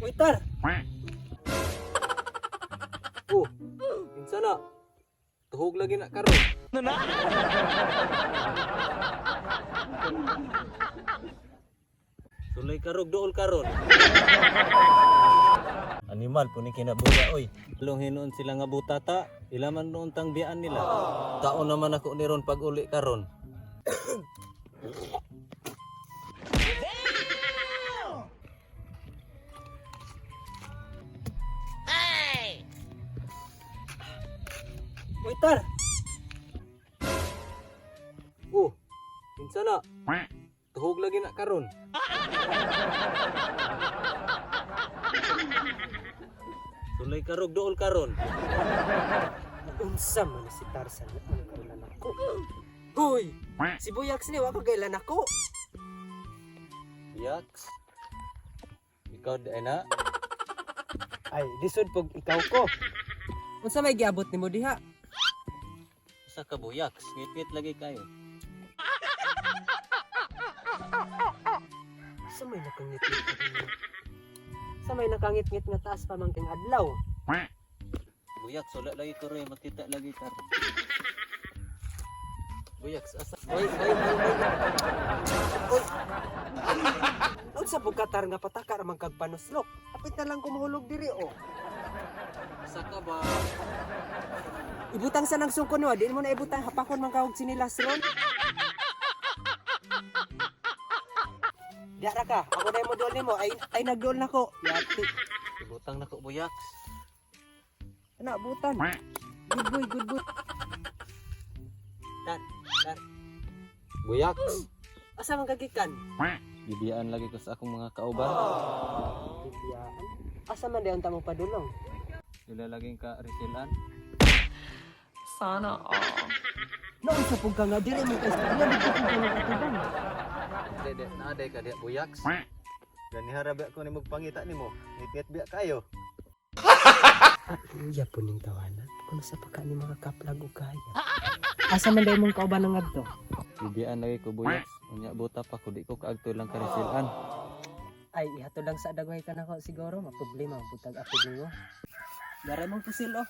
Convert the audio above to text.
Uy, Tar! Oh, kinsa na? Tuhog lagi na karon. Sulay karog dool karon. Animal po ni kinabuya oy. Long hinuon sila nga butata, ilaman noon tang biyaan nila. Taon naman ako ni ron pag uli karon. Uy, Tar! Oh, kinsa na? Tuhog lagi na karon. Sulay karog dool karon. Unsa man si Tarzan ang kailan ako. Hoy! Si Buyax ni wa ko kailan ako. Yaks. Ikaw di ay na. Ay, lisod pag ikaw ko. Unsa may giabot nimo diha? Usa ka buyaks, ngit-ngit lagi kayo. Sa may nakangit-ngit. Sa may nakangit-ngit nga taas pa man king adlaw. Buyaks, wala lagi ko rin, makita lagi ka. Buyaks, asa? Oy, oy, oy, oy. Oy. Unsa pud katar nga pataka ra man kag panuslok. Apit na lang kumuhulog diri oh. Asa ka ba? Ibutang sa nang sungkon no, di mo na ibutang hapakon man kag sinilas ron. Diara ka, ako na mo dool nimo, ay ay nagdool nako. Yati. Ibutang nako buyaks. Ana butan. Good boy, good boy. Dar, dar. Buyaks. Asa man kagikan? Gibiyaan lagi ko sa akong mga kauban. Bibiyaan. Asa man dayon ta mo padulong? Sila laging ka resilan. Sana all. Noon sa pug ka nga diri mo kay istorya dito pug ka nga katubang. Di, di, naaday ka diha buyaks. Ganihara ba ko ni magpangita nimo? Ngit-ngit biya kayo. Ah, iya po ning tawanan. Kung sa pa ka ni mga kaplag o kaya. Asa man dayon mong kauban ang adto? Gibiyaan lagi ko buyaks. Unya buta pa ko di ko kaagto lang ka resilan. Ay, ihatod lang sa dagway ka nako siguro, maproblema ang putag ako nimo. Dara mong pusil oh.